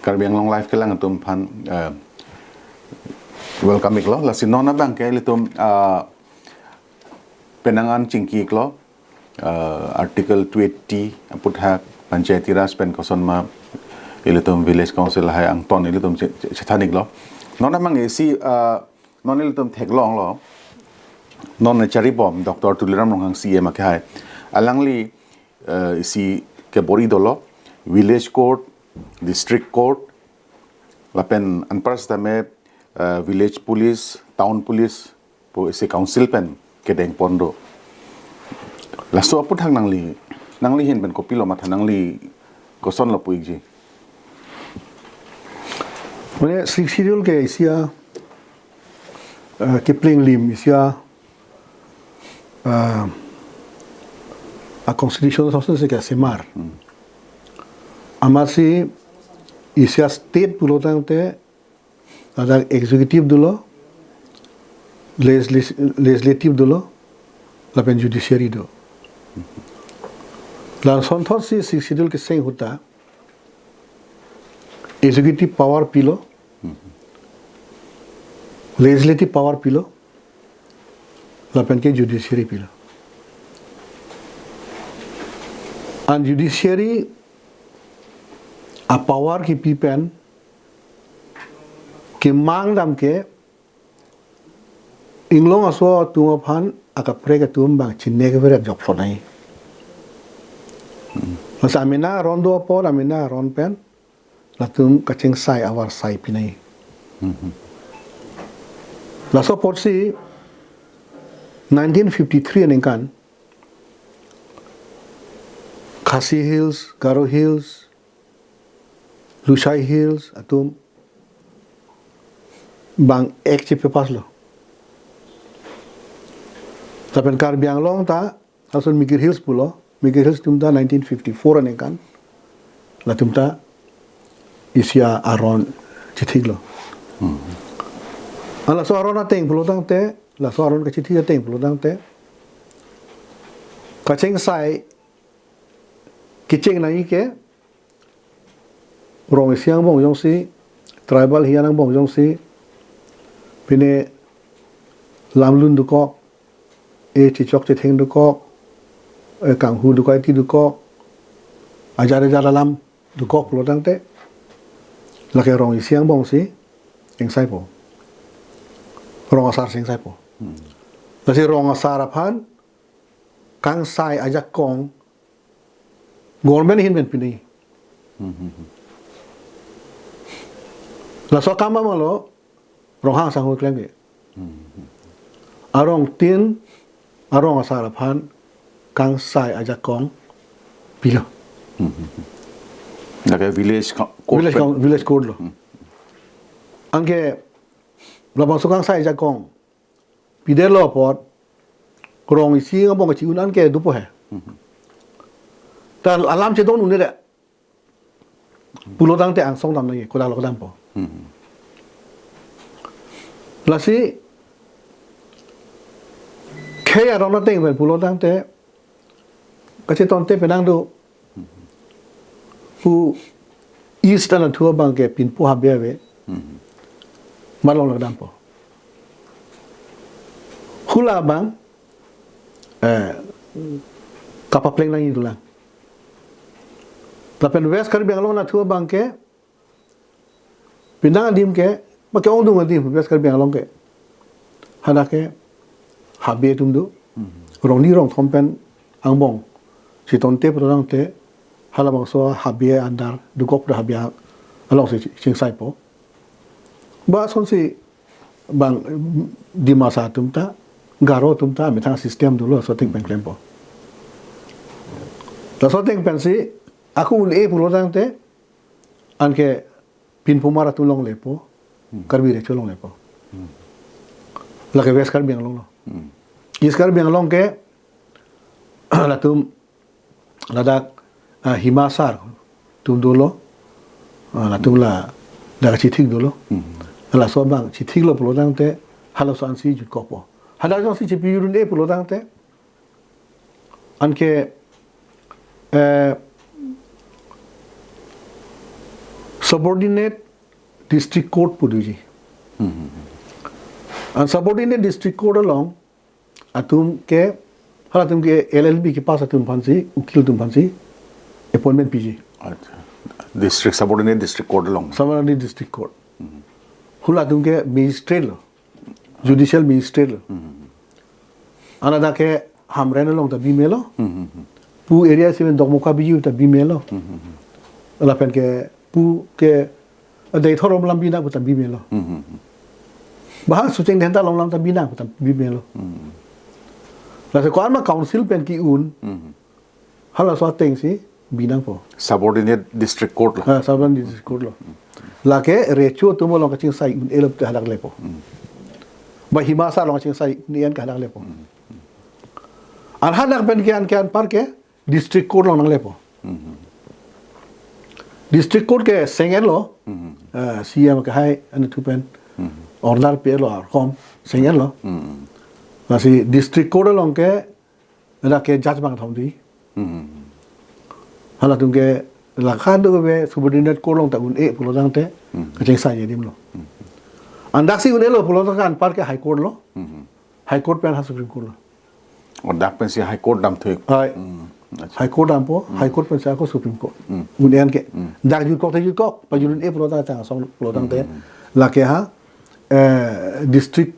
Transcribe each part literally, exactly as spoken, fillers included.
Karbi Anglong Live kelang atum aphan, eh, welcome iklo. Lasi non abang ke ilitum, ah, penang an chingki iklo, ah, Article two eighty aputhak Panchayati Raj pen kosonma ilitum Village Council lahai angton ilitum che-, che-, chethan iklo. Non abang isi, ah, non ilitum theklonglo. Non charibom Doctor Tuliram Ronghang C E M akehai. Alangli, eh, isi kebor-i dolo, Village Court, District Court, lapen anpar sitame, eh, Village Police, Town Police pu isi Council pen kedeng pon do. Laso aputhak nangli, nangli ahin pen kopilo matha, nangli kosonlo pu-ikji? Mane Sixth Schedule ke isi a, eh, kepling lim isi a, eh, a constitution sosonsi kesemar. Hmm. Amatsi isi a state pulo tangte ladak executive dolo, legisla-, legislative dolo, lapen judiciary do. Lasonthotsi Sixth Schedule kecheng ahut ta executive power pilo, legislative power pilo, lapen ke judiciary pilo. An judiciary a power kipi pen kemang dam ke inglong aso atum aphan akaprek atum abang chinek veret jok phonai. Masa amena aron do apot amena aron pen latum kachengsai avarsai pinai. Mhm. Laso apotsi nineteen fifty-three aningkan Khasi Hills, Garo Hills, Lushai Hills atum abang Act chipass lo. Lapen Karbi Anglong ta, lason Mikir Hills pulo, Mikir Hills atum ta nineteen fifty-four aningkan latum ta isi a aron chithiklo. Hmm. An laso aron ateng pulo tangte, laso aron kachithik ateng pulo tangte, kachengsai kecheng nangji ke rong isi angbong jongsi, tribal hiyan angbong jongsi, pine lamlun dokok, e chechok chetheng dokok, e kanghu dokok, iti dokok, ajat ajat alam dokok pulo tangte, lake rong isi angbongsi ingsaipo. Rong asarsi ingsaipo. Hmm. Lasi rong asar aphan kangsai ajakong government ahin pen pini. Hmm, hmm, hmm. Laso akam abang lo Ronghang asangho klem ke. Hmm, hmm. Arong tin, arong asar aphan kangsai ajakong pilo. Hmm, hmm, hmm. Lake village co-, court Village pen. Coun-, village court lo. Hmm. Anke labangso kangsai ajakong pidetlo apot, rong isi angbong kachi-un an ke dopo he. Mhm. Ta alam chedon un-e de. Pulo tangte angsong dam nangji, kodak lo kedampo. Mhm. Lasi khei aron ateng pen pulo tangte kachetonte penang do. Pu East anatthu abang ke pinpo habe ave. Hmm. Malong lo kedampo. Hula abang, eh, kapapleng nangji dolang. Lapen West Karbi Anglong anatthu abang ke penang adim ke, ma ke-ongdung adim, West Karbi Anglong ke. Hadak ke habe atum do. Hmm. Rong ni rong thom pen angbong chitonte pulo tangte, halabangso habe under dokok pu habe alongsi chingsaipo. Ba sonsi abang Dimasa atum ta, Garo atum ta, methang system dolo, laso ateng pen klempo. Laso ateng pensi, ako un-e pulo tangte, anke pinpomar atum longlepo, Hmm. Karbi Recho longlepo. Hmm. Lake West Karbi Anglong lo. Hmm. East Karbi Anglong ke, latum ladak, ah, Hima Asar atum dolo, ah, latum la, ladak chithik dolo. Hmm. Laso abang chithiklo pulo tangte, halaso ansi jutkokpo. Hadak jongsi chipi un-e pulo tangte, anke, eh, Subordinate District Court pu doji. Hmm. An subordinate District Court along atum ke, halatum ke L L B kepass atum aphansi, ukil atum aphansi appointment piji. Acha. District, subordinate district court along. Subordinate District Court. Hmm. Halatum ke magistrate lo, judicial magistrate lo. Hmm. An hadak ke Hamren along ta bimelo. Hmm. Pu area isi pen Dokmoka biju ta bimelo. Hmm. Lapen ke pu ke Deithor along lam binang pu ta bimelo. Hmm. Bahar Socheng Dhenta along lam ta binang pu ta bimelo. Hmm. Lasi ko-an ma council pen ki-un. Hmm. Halaso atengsi binangpo. Subordinate District Court lo. Ah, subordinate District Court lo. Lake recho atum along kachingsai un-elo te hadak lepo. Hmm. Ba Himasa along kachingsai un-e an ke hadak lepo. Hmm. An hadak pen ke an ke anpar ke District Court along nanglepo. Hmm. District Court ke seng-etlo. Hmm. Ah, C M ke hai anu thu pen. Hmm. Order pilo arkom seng-etlo. Hmm. Lasi District Court along ke hadak ke judge bang thom di. Hmm. Halatum ke lakhan do ke subordinate court along ta un-e pulo tangte, Hmm. kachingsai adim lo. Hmm. An daksi un-elo pulo tangte anpar ke High Court lo. Hmm. High Court pen ha Supreme Court lo. Oh, dak pensi High Court damthu-ik. Ai. Hmm. Acha. High Court dampo, Hmm. High Court pensi ako Supreme Court. Hmm. Un-e an ke. Hmm. Dak jutkok te jutkok, pajut un-e pulo tangte, asong pulo tangte. Hmm. Lake ha, eh, district,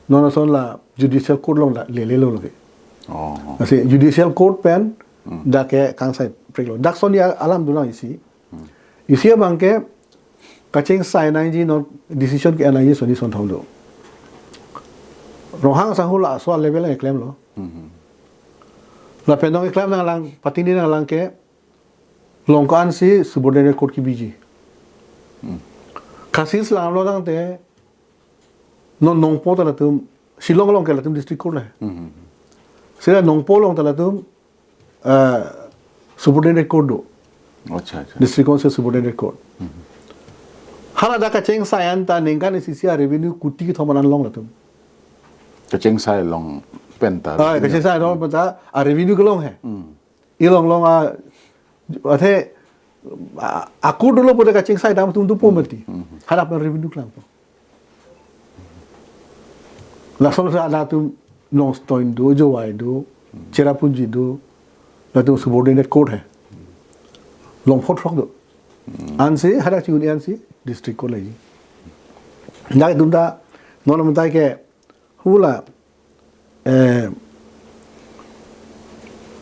non ason la judicial court along la lelelo lake. Oh. Lasi judicial court pen Hmm. dak ke kangsai preklo. Dak son ya alam dunang isi. Hmm. Isi abang ke kachingsai nangji non decision ke-en nangji soni son thom do. Ronghang asangho laso level nang klemlo. Hmm. Lapen nang klem nanglang, patini nanglang ke Longkan si subordinate court kebiji. Hmm. Khasi alam lo tangte non Nongpoh ta latum, Shillong along ke latum district court le. Hmm. Sira Nongpoh along ta latum, eh, subordinate court do. Acha, acha. District Council subordinate court. Hmm. Hala dak kachingsai an ta ningkan isi isi a-revenue kuti kethom an long latum. Kachingsai along pen ta. Ah, revenue. Kachingsai along pen ta a-revenue kelong he. Hmm. Ilong long a, athe, a, a-court dolo pute kachingsai dam atum dopo mati. Hmm. Hadak pen revenue klangpo. Lason sa latum Nongstoiñ do, Jowai do, Cherrapunji do, latum subordinate court he. Long phot throk do. Hmm. Ansi, hadak chi un-e ansi, district court lagi. Dak itum ta, non lamtai ke, hula, eh,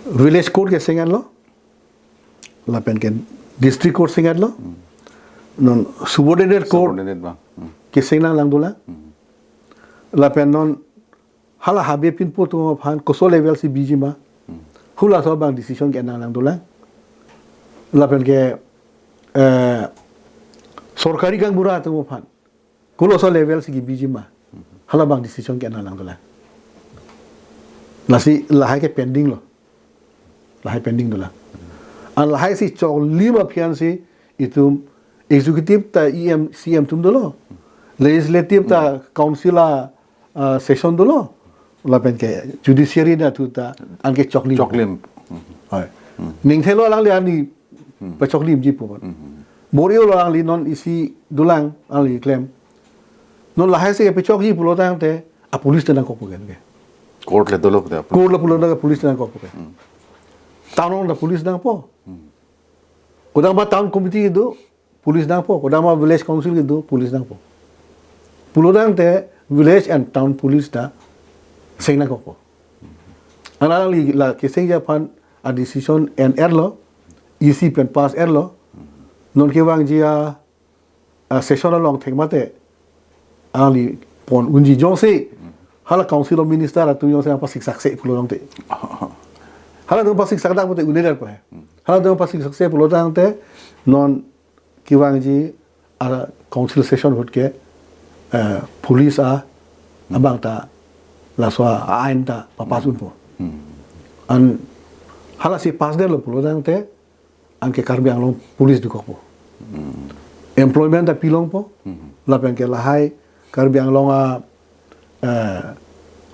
village court ke seng-etlo, lapen ke district court seng-etlo, Hmm. non subordinate court Subordinate bang. Hmm. ke seng nanglang dolang. Hmm. Lapen non hala habe pinpo atum aphan koso level si biji ma. Hmm. Hulaso abang decision ke nanglang dolang. Lapen ke, eh, sorkari gaonbura atum aphan koloso level si kebiji ma. Halabang decision ke nanglang dolang. Lasi lahai ke pending lo. Lahai pending dolang. An lahai si choklim aphi ansi itum executive ta E M, C M atum dolo. Legislative ta council a, ah, session dolo. Lapen ke judiciary na thu ta an ke choklim. Choklim. Hoi. Hmm. Ningthelo alangli ani Hmm. pachoklimji pu. Hmm. Bor-i lo alangli non isi dolang alangli klem. Non lahai si pachokji pulo tangte a-police ta nangkokpo ke. Court le dolo pute. Court le pulo tangte police ta nangkokpo ke. Hmm. Town along ta police nangpo. Hmm. Kodam ba town committee do, police nangpo. Kodam ba village council do, police nangpo. Pulo tangte village and town police ta seng nangkokpo. An alangli la kesengji aphan a-decision en-etlo, E C pen pass-etlo, non kevangji a, a-session along thek mate, alangli pon unji jongsi, hala Council of Minister atum jongsi nangpasiksak se pulo tangte. Halatum pasiksak dak pute un-edetpo he. Halatum pasiksak se pulo tangte, non kevangji a-council session ahut ke, eh, police a, abang ta, laso a-ain ta papass unpo. Hmm. An halasi pass-etlo pulo tangte, anke Karbi Anglong police dokokpo. Hmm. Employment ta pilongpo, Hmm. lapen ke lahai Karbi Anglong a, eh,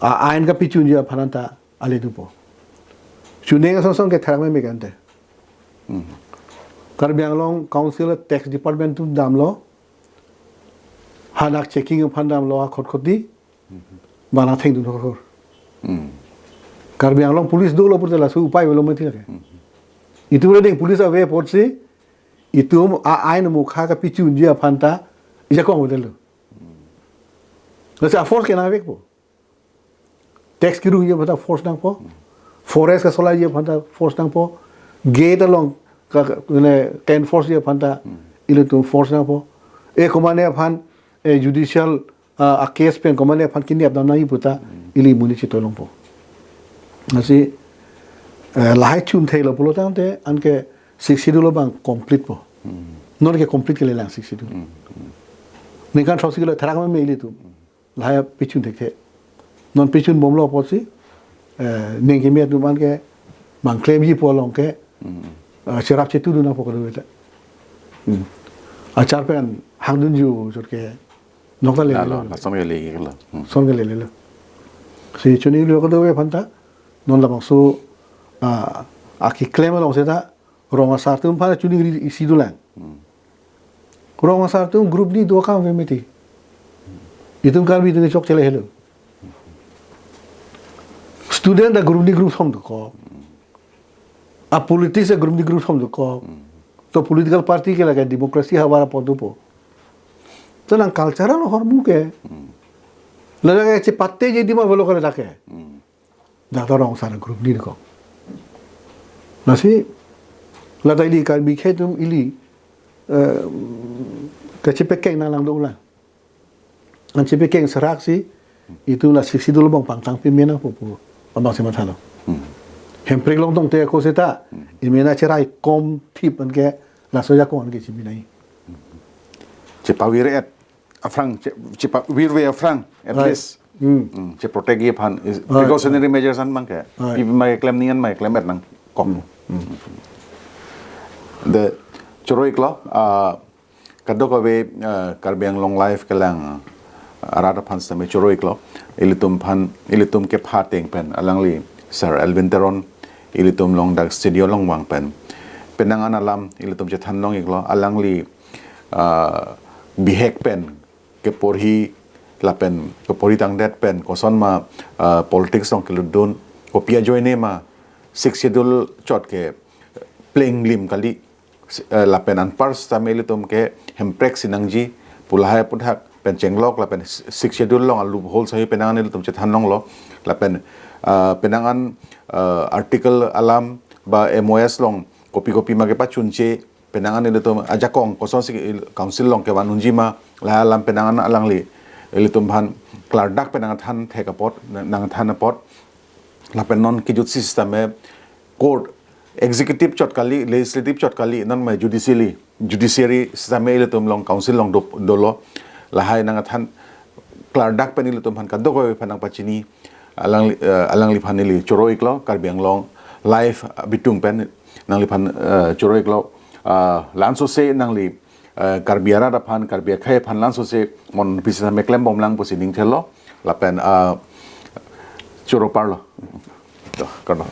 a-ain kapachunji aphan ta ale dopo. Chuning asong song ke therak meme ke ante. Hmm. Karbi Anglong Council tax department atum damlo, hadak checking aphan damlo, ha khotkhoti, bana thengdun hor hor. Karbi Anglong police dolo pute laso upai avelo mati lake. Itum riding police ave apotsi, itum a ain mukha kapachunji aphan ta, ajakong avedetlo. Lasi a force ke nangvekpo. Tax kerungji aphan ta force nangpo. Forest kasolaiji aphan ta force nangpo. Gate along ka, ka, mane, ka enforce ji aphan ta ilitum force nangpo. E komatne aphan, e judicial, ah, a case pen komatne aphan kinep dam nangji pu ta ili amonit chetoi longpo. Lasi, eh, lahai chun theilo pulo tangte anke Sixth Schedule abang complete po. Non ke complete kelelang Sixth Schedule. Ningkan throksi kilo therak meme ilitum. Lahai pachun thekthe. Non pachun bomlo apotsi, eh, ning kimi atum anke bang klemji pu along ke, eh, cherap chetudun nangpo kadokave ta. Achar pen hangdunji chot ke nokta le Lalo, lelo. Lason ke lelo. Son ke lelo. Si chunilo kadokave aphan ta, non labangso, ah, akeklem along seta, rong asar atum aphan chuningri isi dolang. Rong asar atum group hini do akam ave mati. Itum Karbi atum chokche le helo. Student ta group hini group thom dokok. A politics a group hini group thom dokok. To political party ke lake democracy havar apot dopo. To nang cultural ahormu ke. Lake chepate je dima velo kare dake. Dak ta rong asar group hini dokok. Lasi, lata ili Karbi akhei atum ili, eh, kachepekeng nanglang dolang. An chepekeng seraksi, itum la Sixth Schedule abang pangtang peme nangpo pu abang si mathalo. Hemprek along tong te ako seta, emena cherai kom thip anke, laso ajakong anke chiminai. Chepavir-et aphrang, che, chepavir-ve aphrang, at Right. least. Hmm. Hmm, cheprotect ji aphan, is Right, precautionary right. measures an abang ke. Right. Pi ma klem nian ma klem-et nangkok. Hmm. De, choro-iklo, ah, kadokave, ah, Karbi Anglong Live kelang, ah, arat aphan sitame choro-iklo, ilitum aphan, ilitum kepha ateng pen, alangli Sir Elwin Teron, ilitum along dak studio along vang pen. Penang an alam, ilitum chethan long-iklo, alangli, ah, bihek pen, keporhi lapen keporhi tangdet pen koson ma, ah, politics along kelutdun, kopi ajoine ma Sixth Schedule chot ke plenglim kali, eh, lapen anpar sitame ilitum ke hemprek si nangji pu lahai aphuthak pen chenglok lapen Sixth Schedule along a loophole sahi penang an ilitum chethan longlo lapen, ah, penang an, ah, article alam ba M O S along kopi kopi ma kepachunche penang an ilitum ajakong kosonsi il-, council along kevan unji ma, lahai alam penang an alangli ilitum aphan klardak pen nangthan thek apot, nangthan apot. Lapen non kejutsi sitame court, executive chot kali, legislative chot kali, non ma judiciary, judiciary sitame ilitum along council along do, dolo, lahai nangthan klardak pen ilitum aphan kadokave aphan nangpachini, alangli, eh, alangliphan ili choro-iklo, Karbi Anglong Live, ah, bitung pen nangliphan, eh, choro-iklo, ah, lansose nangli, eh, Karbi arat aphan, Karbi akhei aphan lansose mon pisi meklem bomlang pusi ning thelo, lapen, ah, choro parlo. To, kardom.